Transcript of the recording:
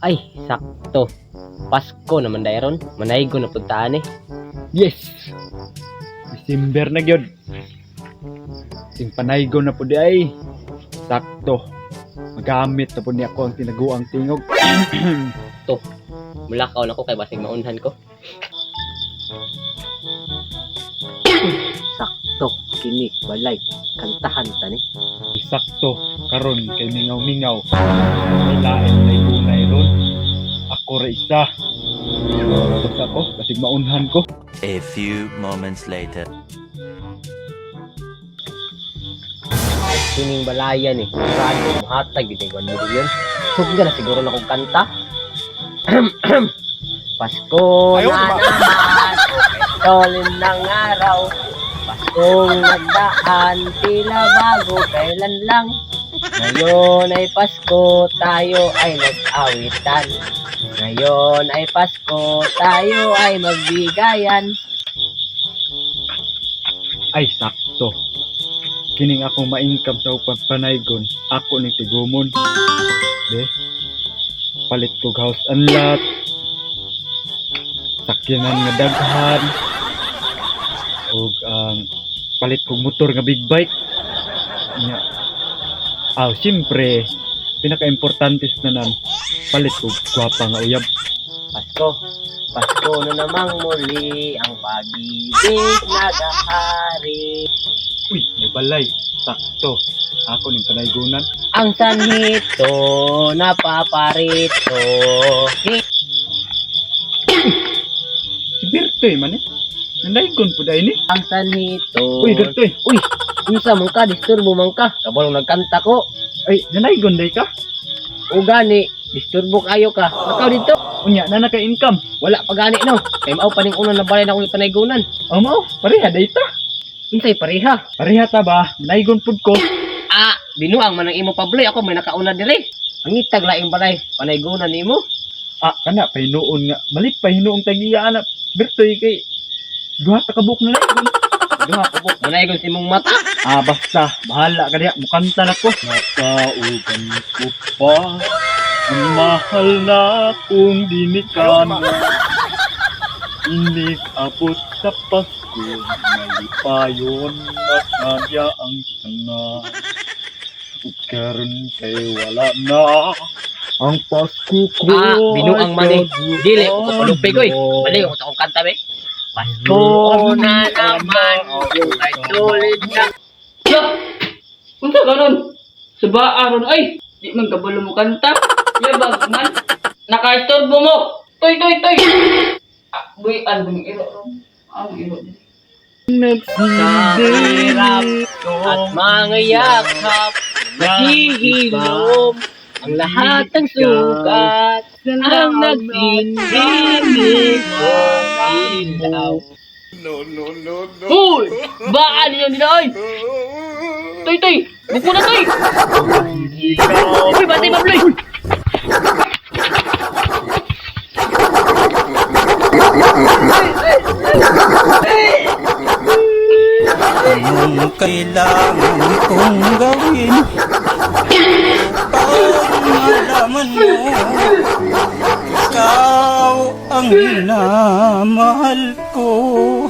Ay, sakto. Pasko naman dayron. Manaygo na puntaan eh. Yes! December na gyud. Sing panaygo na po di ay. Sakto. Magamit na po niya ako ang tinaguang tingog. Mulakaw na ko kay basig maunhan ko. Sakto kini balay kantahan ta ni. Sakto. Karon kay mingaw-mingaw. May lain may gunay ron. Ako ra isa. Basta ko, basig maunhan ko. A few moments later. Kining balayan eh. Sigurado muhatag gid 1 million. Sugda na siguro na kong kanta. Pasko na naman, solid ng araw. Paskong nagdaan, tila bago kailan lang. Ngayon ay Pasko, tayo ay nag-awitan. Ngayon ay Pasko, tayo ay magbigayan. Ay, sakto. Kining akong ma-income sa upang panaygon, ako ni Tigumon. Be, palit kog house and lot. Sakyanan nga daghan. Og ang palit kog motor nga big bike. Nya. Aw, siyempre, pinaka-importante sa tanan, palit kog gwapa nga uyab. Pasko, Pasko na namang muli ang pag-ibig nagahari. Uy, may balay. Sakto. Ako ning panaygonan. Ang sanhito napaparito. Si Bertoy man eh. Nandaygon po dahil ni. Ang sanhito. Uy, Bertoy. Uy, unsa man ka, disturbo man ka. Kabalong nagkanta ko. Ay, nanaygon day ka? O gani, disturbo kayo ka. Nakaw dito. Unya na naka-income. Wala pa gani no. Kay mao pa ning una na balay na akong ipanaygunan. Oh, mao, pareha day ta. Unsay pareha? Pareha ta ba? Naygon pud ko. Ah, binuang man ang imo pabloy ako may nakauna dire. Ang itag laing balay, panaygunan nimo. Ah, kana pahinuon nga. Malit pahinuong tagiya ana. Bertoy kay duha ta ka buok na naygon. Duha ka buok, manaygon sa imong mata. Ah, basta bahala ka diha, mukanta na ko. Nakaugan ko pa ang mahal na kong dinikana. Inig abot sa Pasko, malipayon masadya ang sana. Ug karon kay wala na ang Pasko ko. Ah, binuang man eh. Ay Dili ko palupig oy. Bali ko sa akong kanta be. Pasko na naman, kay tulid na. Ya! Unsa karon? Sa ron ay, di man kabalo mo kanta. Yabag man. Nakaistorbo mo. Toy toy toy. Ah, buyan bang iro ron. Ang iro din. Sa hirap at mga yakap, naghihilom ang lahat ng sugat, ang nagsinig kong ilaw. Hoy! Baan niyo nila ay. Toy toy, buko na toy. Uy, bantay mabloy. Anong kailangan kong gawin upang malaman mo ikaw ang minamahal ko?